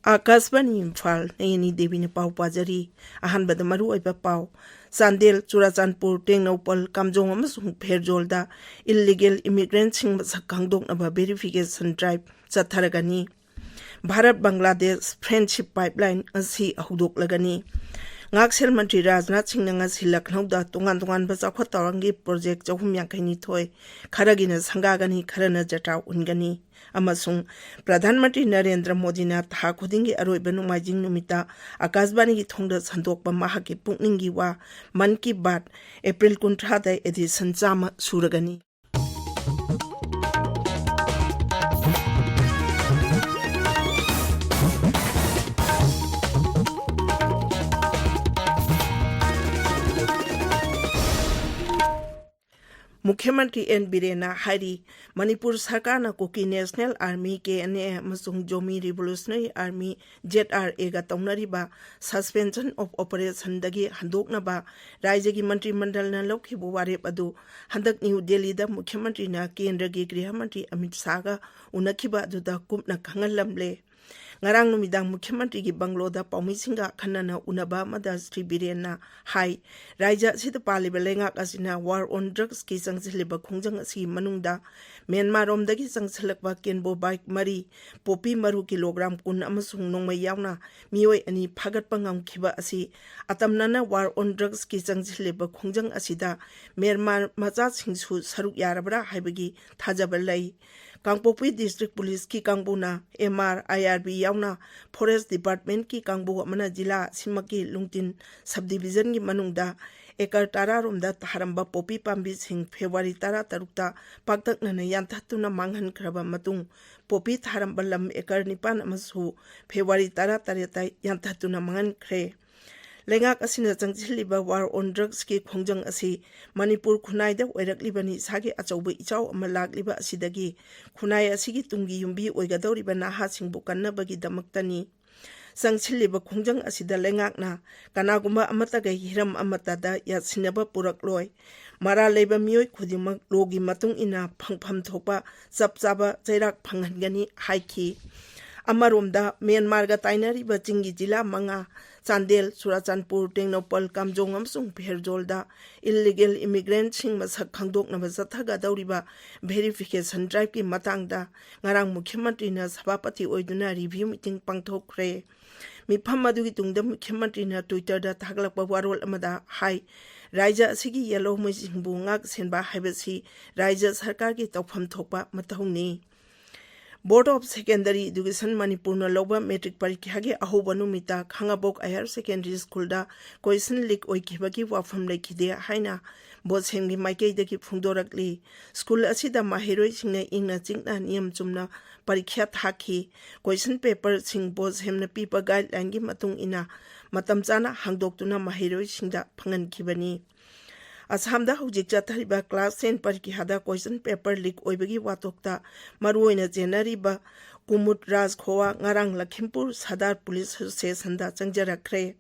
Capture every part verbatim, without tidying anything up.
ꯑꯥꯀꯥꯁꯕꯥꯅꯤ ꯏꯝꯐꯥꯜ, ꯅꯌꯅꯤ ꯗꯦꯕꯤꯅ ꯄꯥꯎ ꯄꯥꯖꯔꯤ꯫ ꯑꯍꯥꯟꯕꯗ ꯃꯔꯨꯑꯣꯏꯕ ꯄꯥꯎ꯫ ꯆꯥꯟꯗꯦꯜ, ꯆꯨꯔꯥꯆꯥꯟꯄꯨꯔ, ꯇꯦꯡꯅꯧꯄꯜ, ꯀꯥꯝꯖꯣꯡ ꯑꯃꯁꯨꯡ ꯐꯦꯔꯖꯣꯜꯗ illegal immigrantꯁꯤꯡ ꯃꯁꯛ ꯈꯪꯗꯣꯛꯅꯕ verification drive ꯆꯠꯊꯔꯒꯅꯤ꯫ Bharat Bangladesh friendship pipeline ꯑꯁꯤ ꯍꯧꯗꯣꯛꯂꯒꯅꯤ꯫ ꯉꯥꯛꯁꯦꯜ ꯃꯟꯇ꯭ꯔꯤ ꯔꯥꯖꯅꯥꯊ ꯁꯤꯡꯅ ꯉꯁꯤ ꯂꯈꯅꯧꯗ ꯇꯣꯉꯥꯟ ꯇꯣꯉꯥꯟꯕ ꯆꯥꯎꯈꯠ ꯊꯧꯔꯥꯡꯒꯤ project ꯆꯍꯨꯝ ꯌꯥꯡꯈꯩ ꯅꯤꯊꯣꯏ, ꯈꯔꯒꯤꯅ ꯁꯪꯒꯥꯒꯅꯤ, ꯈꯔꯅ ꯖꯇ꯭ꯔꯥ ꯎꯟꯒꯅꯤ꯫ ꯑꯃꯁꯨꯡ ꯄ꯭ꯔꯙꯥꯟ ꯃꯟꯇ꯭ꯔꯤ ꯅꯔꯦꯟꯗ꯭ꯔ ꯃꯣꯗꯤꯅ ꯊꯥ ꯈꯨꯗꯤꯡꯒꯤ ꯑꯔꯣꯏꯕ ꯅꯣꯡꯃꯥꯏꯖꯤꯡ ꯅꯨꯃꯤꯠꯇ ꯑꯥꯀꯥꯁꯕꯥꯅꯤꯒꯤ ꯊꯣꯡꯗ ꯁꯟꯗꯣꯛꯄ ꯃꯍꯥꯛꯀꯤ ꯄꯨꯛꯅꯤꯡꯒꯤ ꯋꯥ ꯃꯟ ꯀꯤ ꯕꯥꯠ April ꯀꯨꯟꯊ꯭ꯔꯥꯗ edition ꯆꯥꯝꯃ ꯁꯨꯔꯒꯅꯤ꯫ ꯃꯨꯈ꯭ꯌ ꯃꯟꯇ꯭ꯔꯤ ꯑꯦꯟ ꯕꯤꯔꯦꯟꯅ ꯍꯥꯏꯔꯤ, ꯃꯅꯤꯄꯨꯔ ꯁꯔꯀꯥꯔꯅ ꯀꯨꯀꯤ National Army, K N A, ꯑꯃꯁꯨꯡ Zomi Revolutionary Army, Z R Aꯒ ꯇꯧꯅꯔꯤꯕ suspension of operationꯗꯒꯤ ꯍꯟꯗꯣꯛꯅꯕ ꯔꯥꯖ꯭ꯌꯒꯤ ꯃꯟꯇ꯭ꯔꯤ ꯃꯟꯗꯜꯅ ꯂꯧꯈꯤꯕ ꯋꯥꯔꯦꯞ ꯑꯗꯨ ꯍꯟꯗꯛ ꯅ꯭ꯌꯨ ꯗꯦꯜꯂꯤꯗ ꯃꯨꯈ꯭ꯌ ꯃꯟꯇ꯭ꯔꯤꯅ ꯀꯦꯟꯗ꯭ꯔꯒꯤ ꯒ꯭ꯔꯤꯍ ꯃꯟꯇ꯭ꯔꯤ ꯑꯃꯤꯠ ꯁꯥꯍꯒ ꯎꯅꯈꯤꯕ ꯑꯗꯨꯗ ꯀꯨꯞꯅ ꯈꯪꯍꯜꯂꯝꯂꯦ꯫ ꯉꯔꯥꯡ ꯅꯨꯃꯤꯗꯥꯡ ꯃꯨꯈ꯭ꯌ ꯃꯟꯇ꯭ꯔꯤꯒꯤ ꯕꯪꯒ꯭ꯂꯣꯗ ꯄꯥꯎꯃꯤꯁꯤꯡꯒ ꯑꯈꯟꯅꯅ ꯎꯅꯕ ꯑꯃꯗ ꯁ꯭ꯔꯤ ꯕꯤꯔꯦꯟꯅ ꯍꯥꯏ, ꯔꯥꯖ꯭ꯌ ꯑꯁꯤꯗ ꯄꯥꯜꯂꯤꯕ ꯂꯩꯉꯥꯛ ꯑꯁꯤꯅ war on drugsꯀꯤ ꯆꯪꯁꯤꯜꯂꯤꯕ ꯈꯣꯡꯖꯪ ꯑꯁꯤꯒꯤ ꯃꯅꯨꯡꯗ ꯃ꯭ꯌꯥꯟꯃꯥꯔꯔꯣꯝꯗꯒꯤ ꯆꯪꯁꯤꯜꯂꯛꯄ ꯀꯦꯟꯕꯣ ꯕꯥꯏꯛ ꯃꯔꯤ, ꯄꯣꯄꯤ ꯃꯔꯨ kilogram ꯀꯨꯟ ꯑꯃꯁꯨꯡ ꯅꯣꯡꯃꯩ ꯌꯥꯎꯅ ꯃꯤꯑꯣꯏ ꯑꯅꯤ ꯐꯥꯒꯠꯄ ꯉꯝꯈꯤꯕ ꯑꯁꯤ ꯑꯇꯝꯅꯅ war on drugsꯀꯤ ꯆꯪꯁꯤꯜꯂꯤꯕ ꯈꯣꯡꯖꯪ ꯑꯁꯤꯗ ꯃ꯭ꯌꯥꯟꯃꯥꯔ ꯃꯆꯥꯁꯤꯡꯁꯨ ꯁꯔꯨꯛ ꯌꯥꯔꯕ꯭ꯔꯥ ꯍꯥꯏꯕꯒꯤ ꯊꯥꯖꯕ ꯂꯩ꯫ ꯀꯥꯡꯄꯣꯛꯄꯤ district policeꯀꯤ ꯀꯥꯡꯕꯨꯅ M R, I R B ꯌꯥꯎꯅ forest departmentꯀꯤ ꯀꯥꯡꯕꯨ ꯑꯃꯅ ꯖꯤꯂꯥ ꯑꯁꯤꯃꯛꯀꯤ ꯂꯨꯡꯇꯤꯟ subdivisionꯒꯤ ꯃꯅꯨꯡꯗ acre ꯇꯔꯥꯔꯣꯝꯗ ꯊꯥꯔꯝꯕ ꯄꯣꯄꯤ ꯄꯥꯝꯕꯤꯁꯤꯡ February ꯇꯔꯥꯇꯔꯨꯛꯇ ꯄꯥꯛꯇꯛꯅꯅ ꯌꯥꯟꯊꯠꯇꯨꯅ ꯃꯥꯡꯍꯟꯈ꯭ꯔꯕ ꯃꯇꯨꯡ, ꯄꯣꯄꯤ ꯊꯥꯔꯝꯕ ꯂꯝ acre ꯅꯤꯄꯥꯟ ꯑꯃꯁꯨ February ꯇꯔꯥꯇꯔꯦꯠꯇ ꯌꯥꯟꯊꯠꯇꯨꯅ ꯃꯥꯡꯍꯟꯈ꯭ꯔꯦ꯫ ꯂꯩꯉꯥꯛ ꯑꯁꯤꯅ ꯆꯪꯁꯤꯜꯂꯤꯕ war on drugsꯀꯤ ꯈꯣꯡꯖꯪ ꯑꯁꯤ ꯃꯅꯤꯄꯨꯔ ꯈꯨꯟꯅꯥꯏꯗ ꯑꯣꯏꯔꯛꯂꯤꯕ ꯅꯤꯁꯥꯒꯤ ꯑꯆꯧꯕ ꯏꯆꯥꯎ ꯑꯃ ꯂꯥꯛꯂꯤꯕ ꯑꯁꯤꯗꯒꯤ ꯈꯨꯟꯅꯥꯏ ꯑꯁꯤꯒꯤ ꯇꯨꯡꯒꯤ ꯌꯨꯝꯕꯤ ꯑꯣꯏꯒꯗꯧꯔꯤꯕ ꯅꯍꯥꯁꯤꯡꯕꯨ ꯀꯟꯅꯕꯒꯤꯗꯃꯛꯇꯅꯤ꯫ ꯆꯪꯁꯤꯜꯂꯤꯕ ꯈꯣꯡꯖꯪ ꯑꯁꯤꯗ ꯂꯩꯉꯥꯛꯅ ꯀꯅꯥꯒꯨꯝꯕ ꯑꯃꯠꯇꯒ ꯍꯤꯔꯝ ꯑꯃꯠꯇꯗ ꯌꯥꯠꯁꯤꯟꯅꯕ ꯄꯨꯔꯛꯂꯣꯏ꯫ ꯃꯔꯥꯜ ꯂꯩꯕ ꯃꯤꯑꯣꯏ ꯈꯨꯗꯤꯡꯃꯛ lawꯒꯤ ꯃꯇꯨꯡ ꯏꯟꯅ ꯐꯪꯐꯝ ꯊꯣꯛꯄ ꯆꯞ ꯆꯥꯕ ꯆꯩꯔꯥꯛ ꯐꯪꯍꯟꯒꯅꯤ ꯍꯥꯏꯈꯤ꯫ ꯑꯃꯔꯣꯝꯗ, ꯃ꯭ꯌꯥꯟꯃꯥꯔꯒ ꯇꯥꯏꯅꯔꯤꯕ ꯆꯤꯡꯒꯤ ꯖꯤꯂꯥ ꯃꯉꯥ, ꯆꯥꯟꯗꯦꯜ, ꯆꯨꯔꯥꯆꯥꯟꯄꯨꯔ, ꯇꯦꯡꯅꯧꯄꯜ, ꯀꯥꯝꯖꯣꯡ ꯑꯃꯁꯨꯡ ꯐꯦꯔꯖꯣꯜꯗ ꯏꯜꯂꯤꯒꯦꯜ ꯏꯃꯤꯒ꯭ꯔꯦꯟꯠꯁꯤꯡ ꯃꯁꯛ ꯈꯪꯗꯣꯛꯅꯕ ꯆꯠꯊꯒꯗꯧꯔꯤꯕ ꯚꯦꯔꯤꯐꯤꯀꯦꯁꯟ ꯗ꯭ꯔꯥꯏꯚꯀꯤ ꯃꯇꯥꯡꯗ ꯉꯔꯥꯡ ꯃꯨꯈ꯭ꯌ ꯃꯟꯇ꯭ꯔꯤꯅ ꯁꯚꯥꯄꯇꯤ ꯑꯣꯏꯗꯨꯅ ꯔꯤꯚ꯭ꯌꯨ ꯃꯤꯇꯤꯡ ꯄꯥꯡꯊꯣꯛꯈ꯭ꯔꯦ꯫ ꯃꯤꯐꯝ ꯑꯗꯨꯒꯤ ꯇꯨꯡꯗ ꯃꯨꯈ꯭ꯌ ꯃꯟꯇ꯭ꯔꯤꯅ ꯇ꯭ꯋꯤꯇꯔꯗ ꯊꯥꯒꯠꯂꯛꯄ ꯋꯥꯔꯣꯜ ꯑꯃꯗ ꯍꯥꯏ, ꯔꯥꯏꯖ꯭ꯌ ꯑꯁꯤꯒꯤ ꯌꯦꯜꯍꯧꯃꯤꯁꯤꯡꯕꯨ ꯉꯥꯛ ꯁꯦꯟꯕ ꯍꯥꯏꯕꯁꯤ ꯔꯥꯏꯖ꯭ꯌ ꯁꯔꯀꯥꯔꯒꯤ ꯇꯧꯐꯝ ꯊꯣꯛꯄ ꯃꯊꯧꯅꯤ꯫ Board of Secondary Education ꯃꯅꯤꯄꯨꯔꯅ ꯂꯧꯕ ꯃꯦꯇ꯭ꯔꯤꯛ ꯄꯔꯤꯈ꯭ꯌꯥꯒꯤ ꯑꯍꯧꯕ ꯅꯨꯃꯤꯠꯇ ꯈꯥꯉꯕꯣꯛ ꯍꯥꯌꯔ ꯁꯦꯀꯦꯟꯗꯔꯤ ꯁ꯭ꯀꯨꯜꯗ ꯀꯣꯏꯁꯟ ꯂꯤꯛ ꯑꯣꯏꯈꯤꯕꯒꯤ ꯋꯥꯐꯝ ꯂꯩꯈꯤꯗꯦ ꯍꯥꯏꯅ ꯕꯣꯁꯦꯝꯒꯤ ꯃꯥꯏꯀꯩꯗꯒꯤ ꯐꯣꯡꯗꯣꯔꯛꯂꯤ꯫ ꯁ꯭ꯀꯨꯜ ꯑꯁꯤꯗ ꯃꯍꯩꯔꯣꯏꯁꯤꯡꯅ ꯏꯪꯅ ꯆꯤꯛꯅ ꯅꯤꯌꯝ ꯆꯨꯝꯅ ꯄꯔꯤꯈ꯭ꯌꯥ ꯊꯥꯈꯤ꯫ ꯀꯣꯏꯁꯟ ꯄꯦꯄꯔꯁꯤꯡ ꯕꯣꯁꯦꯝꯅ ꯄꯤꯕ ꯒꯥꯏꯗꯂꯥꯏꯟꯒꯤ ꯃꯇꯨꯡ ꯏꯟꯅ ꯃꯇꯝ ꯆꯥꯅ ꯍꯥꯡꯗꯣꯛꯇꯨꯅ ꯃꯍꯩꯔꯣꯏꯁꯤꯡꯗ ꯐꯪꯍꯟꯈꯤꯕꯅꯤ꯫ ꯑꯁꯥꯝꯗ ꯍꯧꯖꯤꯛ ꯆꯠꯊꯔꯤꯕ ꯀ꯭ꯂꯥꯁ ꯇꯦꯟ ꯄꯔꯤꯈ꯭ꯌꯥꯗ ꯀꯣꯏꯁꯟ ꯄꯦꯄꯔ ꯂꯤꯛ ꯑꯣꯏꯕꯒꯤ ꯋꯥꯊꯣꯛꯇ ꯃꯔꯨꯑꯣꯏꯅ ꯆꯦꯟꯅꯔꯤꯕ ꯀꯨꯃꯨꯗ ꯔꯥꯖ ꯈꯣꯋꯥ ꯉꯔꯥꯡ ꯂꯈꯤꯝꯄꯨꯔ ꯁꯗꯥꯔ ꯄꯨꯂꯤꯁ ꯁ꯭ꯇꯦꯁꯟꯗ ꯆꯪꯖꯔꯛꯈ꯭ꯔꯦ꯫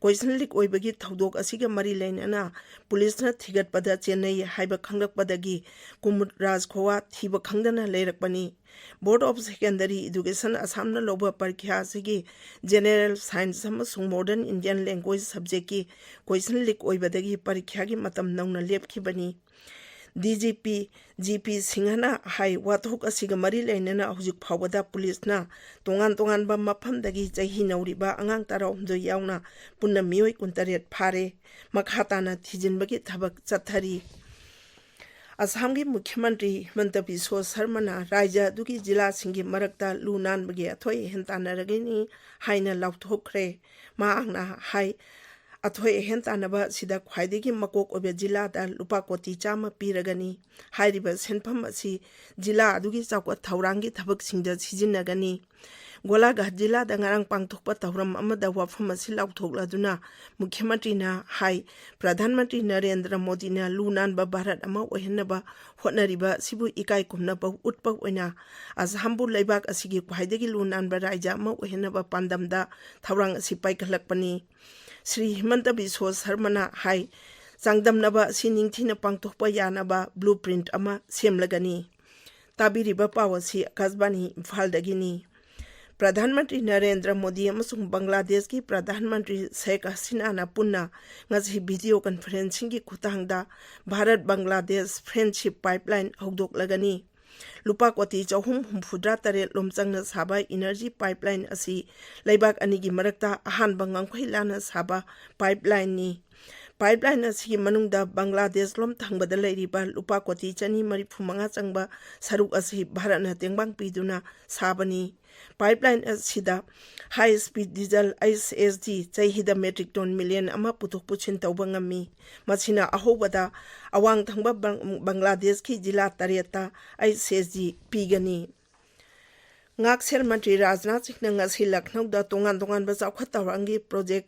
ꯀꯣꯏꯁꯟ ꯂꯤꯛ ꯑꯣꯏꯕꯒꯤ ꯊꯧꯗꯣꯛ ꯑꯁꯤꯒ ꯃꯔꯤ ꯂꯩꯅꯅ ꯄꯨꯂꯤꯁꯅ ꯊꯤꯒꯠꯄꯗ ꯆꯦꯟꯅꯩ ꯍꯥꯏꯕ ꯈꯪꯂꯛꯄꯗꯒꯤ ꯀꯨꯃꯨꯗ ꯔꯥꯖ ꯈꯣꯋꯥ ꯊꯤꯕ ꯈꯪꯗꯅ ꯂꯩꯔꯛꯄꯅꯤ꯫ Board of Secondary Education ꯑꯁꯥꯝꯅ ꯂꯧꯕ ꯄꯔꯤꯈ꯭ꯌꯥ ꯑꯁꯤꯒꯤ General Science ꯑꯃꯁꯨꯡ Modern Indian Language subjectꯀꯤ ꯀꯣꯏꯁꯟ ꯂꯤꯛ ꯑꯣꯏꯕꯗꯒꯤ ꯄꯔꯤꯈ꯭ꯌꯥꯒꯤ ꯃꯇꯝ ꯅꯧꯅ ꯂꯦꯞꯈꯤꯕꯅꯤ꯫ D G P G P ꯁꯤꯡꯍꯅ ꯍꯥꯏ, ꯋꯥꯊꯣꯛ ꯑꯁꯤꯒ ꯃꯔꯤ ꯂꯩꯅꯅ ꯍꯧꯖꯤꯛ ꯐꯥꯎꯕꯗ ꯄꯨꯂꯤꯁꯅ ꯇꯣꯉꯥꯟ ꯇꯣꯉꯥꯟꯕ ꯃꯐꯝꯗꯒꯤ ꯆꯍꯤ ꯅꯧꯔꯤꯕ ꯑꯉꯥꯡ ꯇꯔꯥꯍꯨꯝꯗꯣꯏ ꯌꯥꯎꯅ ꯄꯨꯟꯅ ꯃꯤꯑꯣꯏ ꯀꯨꯟꯇꯔꯦꯠ ꯐꯥꯔꯦ꯫ ꯃꯈꯥ ꯇꯥꯅ ꯊꯤꯖꯤꯟꯕꯒꯤ ꯊꯕꯛ ꯆꯠꯊꯔꯤ꯫ ꯑꯁꯥꯝꯒꯤ ꯃꯨꯈ꯭ꯌ ꯃꯟꯇ꯭ꯔꯤ ꯍꯤꯃꯟꯇ ꯕꯤꯁ꯭ꯋ ꯁꯔꯃꯅ ꯔꯥꯏꯖ꯭ꯌ ꯑꯗꯨꯒꯤ ꯖꯤꯂꯥꯁꯤꯡꯒꯤ ꯃꯔꯛꯇ ꯂꯨ ꯅꯥꯟꯕꯒꯤ ꯑꯊꯣꯏ ꯑꯍꯦꯟ ꯇꯥꯟꯅꯔꯒꯅꯤ ꯍꯥꯏꯅ ꯂꯥꯎꯊꯣꯛꯈ꯭ꯔꯦ꯫ ꯃꯍꯥꯛꯅ ꯍꯥꯏ, ꯑꯊꯣꯏ ꯑꯍꯦꯟ ꯇꯥꯟꯅꯕ ꯑꯁꯤꯗ ꯈ꯭ꯋꯥꯏꯗꯒꯤ ꯃꯀꯣꯛ ꯑꯣꯏꯕ ꯖꯤꯂꯥꯗ ꯂꯨꯄꯥ ꯀꯣꯇꯤ ꯆꯥꯝꯃ ꯄꯤꯔꯒꯅꯤ꯫ ꯍꯥꯏꯔꯤꯕ ꯁꯦꯟꯐꯝ ꯑꯁꯤ ꯖꯤꯂꯥ ꯑꯗꯨꯒꯤ ꯆꯥꯎꯈꯠ ꯊꯧꯔꯥꯡꯒꯤ ꯊꯕꯛꯁꯤꯡꯗ ꯁꯤꯖꯤꯟꯅꯒꯅꯤ꯫ ꯒꯣꯂꯥꯘꯥꯠ ꯖꯤꯂꯥꯗ ꯉꯔꯥꯡ ꯄꯥꯡꯊꯣꯛꯄ ꯊꯧꯔꯝ ꯑꯃꯗ ꯋꯥꯐꯝ ꯑꯁꯤ ꯂꯥꯎꯊꯣꯛꯂꯗꯨꯅ ꯃꯨꯈ꯭ꯌ ꯃꯟꯇ꯭ꯔꯤꯅ ꯍꯥꯏ, ꯄ꯭ꯔꯙꯥꯟ ꯃꯟꯇ꯭ꯔꯤ ꯅꯔꯦꯟꯗ꯭ꯔ ꯃꯣꯗꯤꯅ ꯂꯨ ꯅꯥꯟꯕ ꯚꯥꯔꯠ ꯑꯃ ꯑꯣꯏꯍꯟꯅꯕ ꯍꯣꯠꯅꯔꯤꯕ ꯑꯁꯤꯕꯨ ꯏꯀꯥꯏ ꯈꯨꯝꯅꯕ ꯎꯠꯄ ꯑꯣꯏꯅ ꯑꯁꯥꯝꯕꯨ ꯂꯩꯕꯥꯛ ꯑꯁꯤꯒꯤ ꯈ꯭ꯋꯥꯏꯗꯒꯤ ꯂꯨ ꯅꯥꯟꯕ ꯔꯥꯏꯖ꯭ꯌ ꯑꯃ ꯑꯣꯏꯍꯟꯅꯕ ꯄꯥꯟꯗꯝꯗ ꯊꯧꯔꯥꯡ ꯑꯁꯤ ꯄꯥꯏꯈꯠꯂꯛꯄꯅꯤ꯫ ꯁ꯭ꯔꯤ ꯍꯤꯃꯟꯇ ꯕꯤꯁ꯭ꯋ ꯁꯔꯃꯅ ꯍꯥꯏ, ꯆꯥꯡꯗꯝꯅꯕ ꯑꯁꯤ ꯅꯤꯡꯊꯤꯅ ꯄꯥꯡꯊꯣꯛꯄ ꯌꯥꯅꯕ blueprint ꯑꯃ ꯁꯦꯝꯂꯒꯅꯤ꯫ ꯇꯥꯕꯤꯔꯤꯕ ꯄꯥꯎ ꯑꯁꯤ ꯑꯀꯥꯁꯕꯥꯅꯤ ꯏꯝꯐꯥꯜꯗꯒꯤꯅꯤ꯫ ꯄ꯭ꯔꯙꯥꯟ ꯃꯟꯇ꯭ꯔꯤ ꯅꯔꯦꯟꯗ꯭ꯔ ꯃꯣꯗꯤ ꯑꯃꯁꯨꯡ ꯕꯪꯒ꯭ꯂꯥꯗꯦꯁꯀꯤ ꯄ꯭ꯔꯙꯥꯟ ꯃꯟꯇ꯭ꯔꯤ ꯁꯦꯈ ꯍꯁꯤꯅꯥꯅ ꯄꯨꯟꯅ ꯉꯁꯤ ꯚꯤꯗꯤꯑꯣ ꯀꯟꯐꯔꯦꯟꯁꯤꯡꯒꯤ ꯈꯨꯠꯊꯥꯡꯗ ꯚꯥꯔꯠ ꯕꯪꯒ꯭ꯂꯥꯗꯦꯁ ꯐ꯭ꯔꯦꯟꯗꯁꯤꯞ ꯄꯥꯏꯞꯂꯥꯏꯟ ꯍꯧꯗꯣꯛꯂꯒꯅꯤ꯫ ꯂꯨꯄꯥ ꯀꯣꯇꯤ ꯆꯍꯨꯝ ꯍꯨꯝꯐꯨꯇꯔꯥ ꯇꯔꯦꯠ ꯂꯣꯝ ꯆꯪꯅ ꯁꯥꯕ ꯏꯅꯔꯖꯤ ꯄꯥꯏꯞꯂꯥꯏꯟ ꯑꯁꯤ ꯂꯩꯕꯥꯛ ꯑꯅꯤꯒꯤ ꯃꯔꯛꯇ ꯑꯍꯥꯟꯕ ꯉꯝꯈꯩ ꯂꯥꯟꯅ ꯁꯥꯕ ꯄꯥꯏꯞꯂꯥꯏꯟꯅꯤ꯫ ꯄꯥꯏꯞꯂꯥꯏꯟ ꯑꯁꯤꯒꯤ ꯃꯅꯨꯡꯗ ꯕꯪꯒ꯭ꯂꯥꯗꯦꯁ ꯂꯣꯝ ꯊꯪꯕꯗ ꯂꯩꯔꯤꯕ ꯂꯨꯄꯥ ꯀꯣꯇꯤ ꯆꯅꯤ ꯃꯔꯤꯐꯨ ꯃꯉꯥ ꯆꯪꯕ ꯁꯔꯨꯛ ꯑꯁꯤ ꯚꯥꯔꯠꯅ ꯇꯦꯡꯕꯥꯡ ꯄꯤꯗꯨꯅ ꯁꯥꯕꯅꯤ꯫ ꯄꯥꯏꯞꯂꯥꯏꯟ ꯑꯁꯤꯗ high speed diesel, H S D, ꯆꯍꯤꯗ ꯃꯦꯇ꯭ꯔꯤꯛ ꯇꯣꯟ ꯃꯤꯂꯤꯌꯟ ꯑꯃ ꯄꯨꯊꯣꯛ ꯄꯨꯁꯤꯟ ꯇꯧꯕ ꯉꯝꯃꯤ꯫ ꯃꯁꯤꯅ ꯑꯍꯧꯕꯗ ꯑꯋꯥꯡ ꯊꯪꯕ ꯕꯪ-, ꯕꯪꯒ꯭ꯂꯥꯗꯦꯁꯀꯤ ꯖꯤꯂꯥ ꯇꯔꯦꯠꯇ ꯑꯩꯆ ꯑꯦꯁ ꯗꯤ ꯄꯤꯒꯅꯤ꯫ ꯉꯥꯛꯁꯦꯜ ꯃꯟꯇ꯭ꯔꯤ ꯔꯥꯖꯅꯥꯊ ꯁꯤꯡꯅ ꯉꯁꯤ ꯂꯈꯅꯧꯗ ꯇꯣꯉꯥꯟ ꯇꯣꯉꯥꯟꯕ ꯆꯥꯎꯈꯠ ꯊꯧꯔꯥꯡꯒꯤ ꯄ꯭ꯔꯣꯖꯦꯛ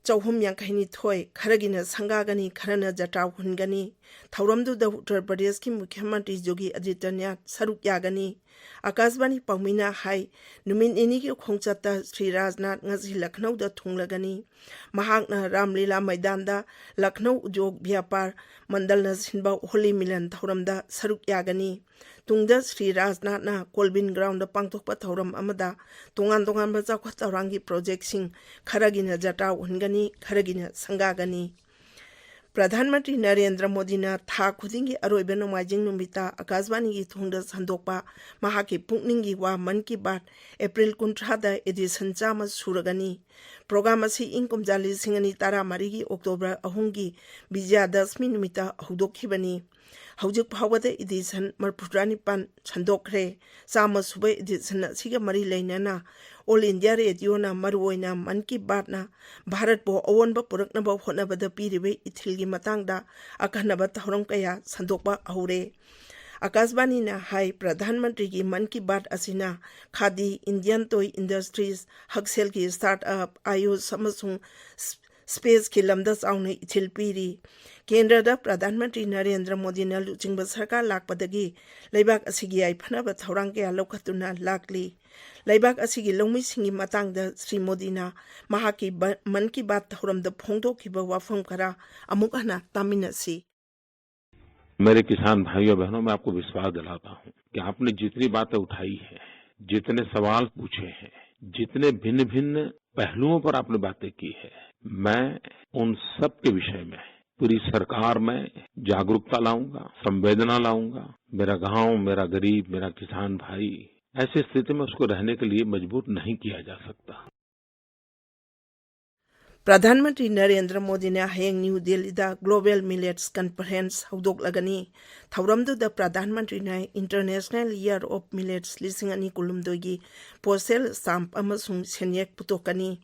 ꯆꯍꯨꯝ ꯌꯥꯡꯈꯩ ꯅꯤꯊꯣꯏ, ꯈꯔꯒꯤꯅ ꯁꯪꯒꯥꯒꯅꯤ, ꯈꯔꯅ ꯖꯇ꯭ꯔꯥ ꯍꯨꯟꯒꯅꯤ꯫ ꯊꯧꯔꯝꯗꯨꯗ ꯎꯠꯇꯔ ꯄ꯭ꯔꯗꯦꯁꯀꯤ ꯃꯨꯈ꯭ꯌ ꯃꯟꯇ꯭ꯔꯤ ꯌꯣꯒꯤ ꯑꯗꯤꯇ꯭ꯌꯅꯥꯊ ꯁꯔꯨꯛ ꯌꯥꯒꯅꯤ꯫ ꯑꯀꯥꯁꯕꯥꯅꯤ ꯄꯥꯎꯃꯤꯅ ꯍꯥꯏ, ꯅꯨꯃꯤꯠ ꯅꯤꯅꯤꯒꯤ ꯈꯣꯡꯆꯠꯇ ꯁ꯭ꯔꯤ ꯔꯥꯖꯅꯥꯊ ꯉꯁꯤ ꯂꯈꯅꯧꯗ ꯊꯨꯡꯂꯒꯅꯤ꯫ ꯃꯍꯥꯛꯅ ꯔꯥꯝꯂꯤꯂꯥ ꯃꯩꯗꯥꯟꯗ ꯂꯈꯅꯧ ꯎꯗ꯭ꯌꯣꯒ ꯕ꯭ꯌꯥꯄꯥꯔ ꯃꯟꯗꯜꯅ ꯁꯤꯟꯕ ꯍꯣꯂꯤ ꯃꯤꯂꯟ ꯊꯧꯔꯝꯗ ꯁꯔꯨꯛ ꯌꯥꯒꯅꯤ꯫ ꯇꯨꯡꯗ ꯁ꯭ꯔꯤ ꯔꯥꯖꯅꯥꯊꯅ ꯀꯣꯜꯕꯤꯟ ꯒ꯭ꯔꯥꯎꯟꯗ ꯄꯥꯡꯊꯣꯛꯄ ꯊꯧꯔꯝ ꯑꯃꯗ ꯇꯣꯉꯥꯟ ꯇꯣꯉꯥꯟꯕ ꯆꯥꯎꯈꯠ ꯊꯧꯔꯥꯡꯒꯤ ꯄ꯭ꯔꯣꯖꯦꯛꯁꯤꯡ, ꯈꯔꯒꯤꯅ ꯖꯇ꯭ꯔꯥ ꯎꯍꯟꯒꯅꯤ, ꯈꯔꯒꯤꯅ ꯁꯪꯒꯥꯒꯅꯤ꯫ ꯄ꯭ꯔꯙꯥꯟ ꯃꯟꯇ꯭ꯔꯤ ꯅꯔꯦꯟꯗ꯭ꯔ ꯃꯣꯗꯤꯅ ꯊꯥ ꯈꯨꯗꯤꯡꯒꯤ ꯑꯔꯣꯏꯕ ꯅꯣꯡꯃꯥꯏꯖꯤꯡ ꯅꯨꯃꯤꯠꯇ ꯑꯀꯥꯁꯕꯥꯅꯤꯒꯤ ꯊꯣꯡꯗ ꯁꯟꯗꯣꯛꯄ ꯃꯍꯥꯛꯀꯤ ꯄꯨꯛꯅꯤꯡꯒꯤ ꯋꯥ ꯃꯟ ꯀꯤ ꯕꯥꯠ ꯑꯦꯄ꯭ꯔꯤꯜ ꯀꯨꯟꯊ꯭ꯔꯥꯗ ꯑꯦꯗꯤꯁꯟ ꯆꯥꯝꯃ ꯁꯨꯔꯒꯅꯤ꯫ ꯄ꯭ꯔꯣꯒ꯭ꯔꯥꯝ ꯑꯁꯤ ꯏꯪ ꯀꯨꯝꯖꯥ ꯂꯤꯁꯤꯡ ꯑꯅꯤ ꯇꯔꯥꯃꯔꯤꯒꯤ ꯑꯣꯛꯇꯣꯕꯔ ꯑꯍꯨꯝꯒꯤ ꯕꯤꯖꯌꯗꯁꯃꯤ ꯅꯨꯃꯤꯠꯇ ꯍꯧꯗꯣꯛꯈꯤꯕꯅꯤ꯫ ꯍꯧꯖꯤꯛ ꯐꯥꯎꯕꯗ ꯑꯦꯗꯤꯁꯟ ꯃꯔꯤꯐꯨꯇꯔꯥ ꯅꯤꯄꯥꯟ ꯁꯟꯗꯣꯛꯈ꯭ꯔꯦ꯫ ꯆꯥꯝꯃ ꯁꯨꯕ ꯑꯦꯗꯤꯁꯟ ꯑꯁꯤꯒ ꯃꯔꯤ ꯂꯩꯅꯅ ꯑꯣꯜ ꯏꯟꯗꯤꯌꯥ ꯔꯦꯗꯤꯑꯣꯅ ꯃꯔꯨꯑꯣꯏꯅ ꯃꯟ ꯀꯤ ꯕꯥꯠꯅ ꯚꯥꯔꯠꯄꯨ ꯑꯑꯣꯟꯕ ꯄꯨꯔꯛꯅꯕ ꯍꯣꯠꯅꯕꯗ ꯄꯤꯔꯤꯕ ꯏꯊꯤꯜꯒꯤ ꯃꯇꯥꯡꯗ ꯑꯈꯟꯅꯕ ꯊꯧꯔꯝ ꯀꯌꯥ ꯁꯟꯗꯣꯛꯄ ꯍꯧꯔꯦ꯫ ꯑꯀꯥꯁꯕꯥꯅꯤꯅ ꯍꯥꯏ, ꯄ꯭ꯔꯙꯥꯟ ꯃꯟꯇ꯭ꯔꯤꯒꯤ ꯃꯟ ꯀꯤ ꯕꯥꯠ ꯑꯁꯤꯅ ꯈꯥꯗꯤ, ꯏꯟꯗꯤꯌꯥꯟ ꯇꯣꯏ ꯏꯟꯗꯁꯇ꯭ꯔꯤꯁ, ꯍꯛꯁꯦꯜꯒꯤ ꯁ꯭ꯇꯥꯔꯠ ꯑꯞ, ꯑꯌꯨꯁ ꯑꯃꯁꯨꯡ ꯁ꯭ꯄꯦꯁꯀꯤ ꯂꯝꯗ ꯆꯥꯎꯅ ꯏꯊꯤꯜ ꯄꯤꯔꯤ꯫ ꯀꯦꯟꯗ꯭ꯔꯗ ꯄ꯭ꯔꯙꯥꯟ ꯃꯟꯇ꯭ꯔꯤ ꯅꯔꯦꯟꯗ꯭ꯔ ꯃꯣꯗꯤꯅ ꯂꯨꯆꯤꯡꯕ ꯁꯔꯀꯥꯔ ꯂꯥꯛꯄꯗꯒꯤ ꯂꯩꯕꯥꯛ ꯑꯁꯤꯒꯤ ꯌꯥꯏꯐꯅꯕ ꯊꯧꯔꯥꯡ ꯀꯌꯥ ꯂꯧꯈꯠꯇꯨꯅ ꯂꯥꯛꯂꯤ꯫ ꯂꯩꯕꯥꯛ ꯑꯁꯤꯒꯤ ꯂꯧꯃꯤꯁꯤꯡꯒꯤ ꯃꯇꯥꯡꯗ ꯁ꯭ꯔꯤ ꯃꯣꯗꯤꯅ ꯃꯍꯥꯛꯀꯤ ꯕ-, ꯃꯟ ꯀꯤ ꯕꯥꯠ ꯊꯧꯔꯝꯗ ꯐꯣꯡꯗꯣꯛꯈꯤꯕ ꯋꯥꯐꯝ ꯈꯔ ꯑꯃꯨꯛ ꯍꯟꯅ ꯇꯥꯃꯤꯟꯅꯁꯤ꯫ मेरे किसान भाइयों बहनों, मैं आपको विश्वास दिलाता हूं कि आपने जितनी बातें उठाई है, जितने सवाल पूछे हैं, जितने भिन्न भिन्न पहलुओं पर आपने बातें की है, मैं उन सब के विषय में पूरी सरकार में जागरूकता लाऊंगा, संवेदना लाऊंगा। मेरा गांव, मेरा गरीब, मेरा किसान भाई ऐसी स्थिति में उसको रहने के लिए मजबूर नहीं किया जा सकता। ꯄ꯭ꯔꯙꯥꯟ ꯃꯟꯇ꯭ꯔꯤ ꯅꯔꯦꯟꯗ꯭ꯔ ꯃꯣꯗꯤꯅ ꯍꯌꯦꯡ ꯅ꯭ꯌꯨ ꯗꯦꯜꯂꯤꯗ Global Millets Conference ꯍꯧꯗꯣꯛꯂꯒꯅꯤ꯫ ꯊꯧꯔꯝꯗꯨꯗ ꯄ꯭ꯔꯙꯥꯟ ꯃꯟꯇ꯭ꯔꯤꯅ International Year of Millets ꯂꯤꯁꯤꯡ ꯑꯅꯤ ꯀꯨꯟꯍꯨꯝꯗꯣꯏꯒꯤ postal stamp ꯑꯃꯁꯨꯡ ꯁꯦꯟꯌꯦꯛ ꯄꯨꯊꯣꯛꯀꯅꯤ꯫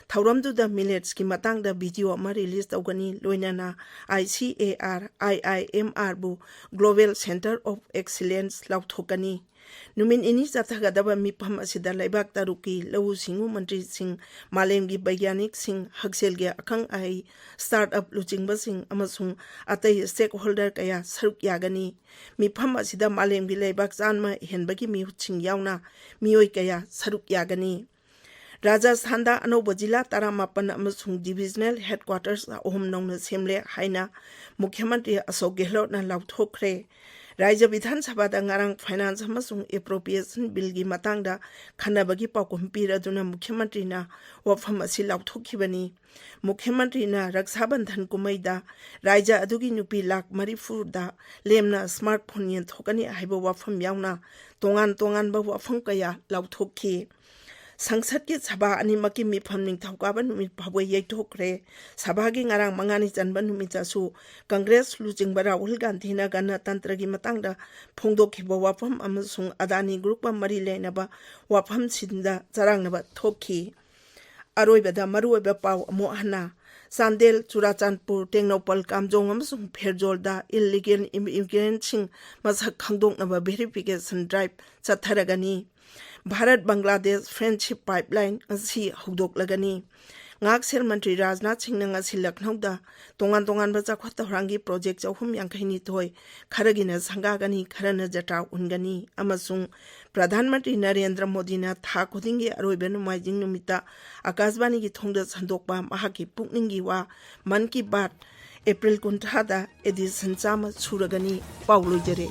ꯊꯧꯔꯝꯗꯨꯗ milletsꯀꯤ ꯃꯇꯥꯡꯗ video ꯑꯃ release ꯇꯧꯒꯅꯤ, ꯂꯣꯏꯅꯅ ICAR, IIMRꯕꯨ Global Centre of Excellence ꯂꯥꯎꯊꯣꯛꯀꯅꯤ꯫ ꯅꯨꯃꯤꯠ ꯅꯤꯅꯤ ꯆꯠꯊꯒꯗꯕ ꯃꯤꯐꯝ ꯑꯁꯤꯗ ꯂꯩꯕꯥꯛ ꯇꯔꯨꯛꯀꯤ ꯂꯧꯎ ꯁꯤꯡꯎ ꯃꯟꯇ꯭ꯔꯤꯁꯤꯡ, ꯃꯥꯂꯦꯝꯒꯤ ꯕꯩꯒ꯭ꯌꯥꯅꯤꯛꯁꯤꯡ, ꯍꯛꯁꯦꯜꯒꯤ ꯑꯈꯪ ꯑꯍꯩ, startup ꯂꯨꯆꯤꯡꯕꯁꯤꯡ ꯑꯃꯁꯨꯡ ꯑꯇꯩ stakeholder ꯀꯌꯥ ꯁꯔꯨꯛ ꯌꯥꯒꯅꯤ꯫ ꯃꯤꯐꯝ ꯑꯁꯤꯗ ꯃꯥꯂꯦꯝꯒꯤ ꯂꯩꯕꯥꯛ ꯆꯥꯝꯃ ꯍꯦꯟꯕꯒꯤ ꯃꯤꯍꯨꯠꯁꯤꯡ ꯌꯥꯎꯅ ꯃꯤꯑꯣꯏ ꯀꯌꯥ ꯁꯔꯨꯛ ꯌꯥꯒꯅꯤ꯫ ꯔꯥꯖꯁꯊꯥꯟꯗ ꯑꯅꯧꯕ ꯖꯤꯂꯥ ꯇꯔꯥꯃꯥꯄꯟ ꯑꯃꯁꯨꯡ divisional headquarters ꯑꯍꯨꯝ ꯅꯧꯅ ꯁꯦꯝꯂꯦ ꯍꯥꯏꯅ ꯃꯨꯈ꯭ꯌ ꯃꯟꯇ꯭ꯔꯤ ꯑꯁꯣꯛ ꯒꯦꯍꯂꯣꯠꯅ ꯂꯥꯎꯊꯣꯛꯈ꯭ꯔꯦ꯫ ꯔꯥꯖ꯭ꯌ ꯕꯤꯙꯥꯟ ꯁꯚꯥꯗ ꯉꯔꯥꯡ finance ꯑꯃꯁꯨꯡ appropriation billꯒꯤ ꯃꯇꯥꯡꯗ ꯈꯟꯅꯕꯒꯤ ꯄꯥꯎꯈꯨꯝ ꯄꯤꯔꯗꯨꯅ ꯃꯨꯈ꯭ꯌ ꯃꯟꯇ꯭ꯔꯤꯅ ꯋꯥꯐꯝ ꯑꯁꯤ ꯂꯥꯎꯊꯣꯛꯈꯤꯕꯅꯤ꯫ ꯃꯨꯈ꯭ꯌ ꯃꯟꯇ꯭ꯔꯤꯅ ꯔꯛꯁꯥ ꯕꯟꯙꯟ ꯀꯨꯝꯍꯩꯗ ꯔꯥꯖ꯭ꯌ ꯑꯗꯨꯒꯤ ꯅꯨꯄꯤ ꯂꯥꯈ ꯃꯔꯤꯐꯨꯗ ꯂꯦꯝꯅ smartphone ꯌꯦꯟꯊꯣꯛꯀꯅꯤ ꯍꯥꯏꯕ ꯋꯥꯐꯝ ꯌꯥꯎꯅ ꯇꯣꯉꯥꯟ ꯇꯣꯉꯥꯟꯕ ꯋꯥꯐꯝ ꯀꯌꯥ ꯂꯥꯎꯊꯣꯛꯈꯤ꯫ ꯁꯪꯁꯠꯀꯤ ꯁꯚꯥ ꯑꯅꯤꯃꯛꯀꯤ ꯃꯤꯐꯝ ꯅꯤꯡꯊꯧꯀꯥꯕ ꯅꯨꯃꯤꯠ ꯐꯥꯎꯕ ꯌꯩꯊꯣꯛꯈ꯭ꯔꯦ꯫ ꯁꯚꯥꯒꯤ ꯉꯔꯥꯡ ꯃꯉꯥꯅꯤ ꯆꯟꯕ ꯅꯨꯃꯤꯠꯇꯁꯨ ꯀꯪꯒ꯭ꯔꯦꯁ ꯂꯨꯆꯤꯡꯕ ꯔꯥꯍꯨꯜ ꯒꯥꯟꯙꯤꯅ ꯒꯅꯇꯟꯇ꯭ꯔꯒꯤ ꯃꯇꯥꯡꯗ ꯐꯣꯡꯗꯣꯛꯈꯤꯕ ꯋꯥꯐꯝ ꯑꯃꯁꯨꯡ ꯑꯗꯥꯅꯤ ꯒ꯭ꯔꯨꯞꯀ ꯃꯔꯤ ꯂꯩꯅꯕ ꯋꯥꯐꯝꯁꯤꯡꯗ ꯆꯔꯥꯡꯅꯕ ꯊꯣꯛꯈꯤ꯫ ꯑꯔꯣꯏꯕꯗ ꯃꯔꯨꯑꯣꯏꯕ ꯄꯥꯎ ꯑꯃꯨꯛ ꯍꯟꯅ꯫ ꯆꯥꯟꯗꯦꯜ, ꯆꯨꯔꯥꯆꯥꯟꯄꯨꯔ, ꯇꯦꯡꯅꯧꯄꯜ, ꯀꯥꯝꯖꯣꯡ ꯑꯃꯁꯨꯡ ꯐꯦꯔꯖꯣꯜꯗ illegal immigrantꯁꯤꯡ ꯃꯁꯛ ꯈꯪꯗꯣꯛꯅꯕ verification drive ꯆꯠꯊꯔꯒꯅꯤ꯫ Bharat Bangladesh friendship pipeline ꯉꯁꯤ ꯍꯧꯗꯣꯛꯂꯒꯅꯤ꯫ ꯉꯥꯛꯁꯦꯜ ꯃꯟꯇ꯭ꯔꯤ ꯔꯥꯖꯅꯥꯊ ꯁꯤꯡꯅ ꯉꯁꯤ ꯂꯈꯅꯧꯗ ꯇꯣꯉꯥꯟ ꯇꯣꯉꯥꯟꯕ ꯆꯥꯎꯈꯠ ꯊꯧꯔꯥꯡꯒꯤ project ꯆꯍꯨꯝ ꯌꯥꯡꯈꯩ ꯅꯤꯊꯣꯏ, ꯈꯔꯒꯤꯅ ꯁꯪꯒꯥꯒꯅꯤ, ꯈꯔꯅ ꯖꯇ꯭ꯔꯥ ꯎꯟꯒꯅꯤ ꯑꯃꯁꯨꯡ ꯄ꯭ꯔꯙꯥꯟ ꯃꯟꯇ꯭ꯔꯤ ꯅꯔꯦꯟꯗ꯭ꯔ ꯃꯣꯗꯤꯅ ꯊꯥ ꯈꯨꯗꯤꯡꯒꯤ ꯑꯔꯣꯏꯕ ꯅꯣꯡꯃꯥꯏꯖꯤꯡ ꯅꯨꯃꯤꯠꯇ ꯑꯀꯥꯁꯕꯥꯅꯤꯒꯤ ꯊꯣꯡꯗ ꯁꯟꯗꯣꯛꯄ ꯃꯍꯥꯛꯀꯤ ꯄꯨꯛꯅꯤꯡꯒꯤ ꯋꯥ ꯃꯟ ꯀꯤ ꯕꯥꯠ April ꯀꯨꯟꯊ꯭ꯔꯥꯗ edition ꯆꯥꯝꯃ ꯁꯨꯔꯒꯅꯤ꯫ ꯄꯥꯎ ꯂꯣꯏꯖꯔꯦ꯫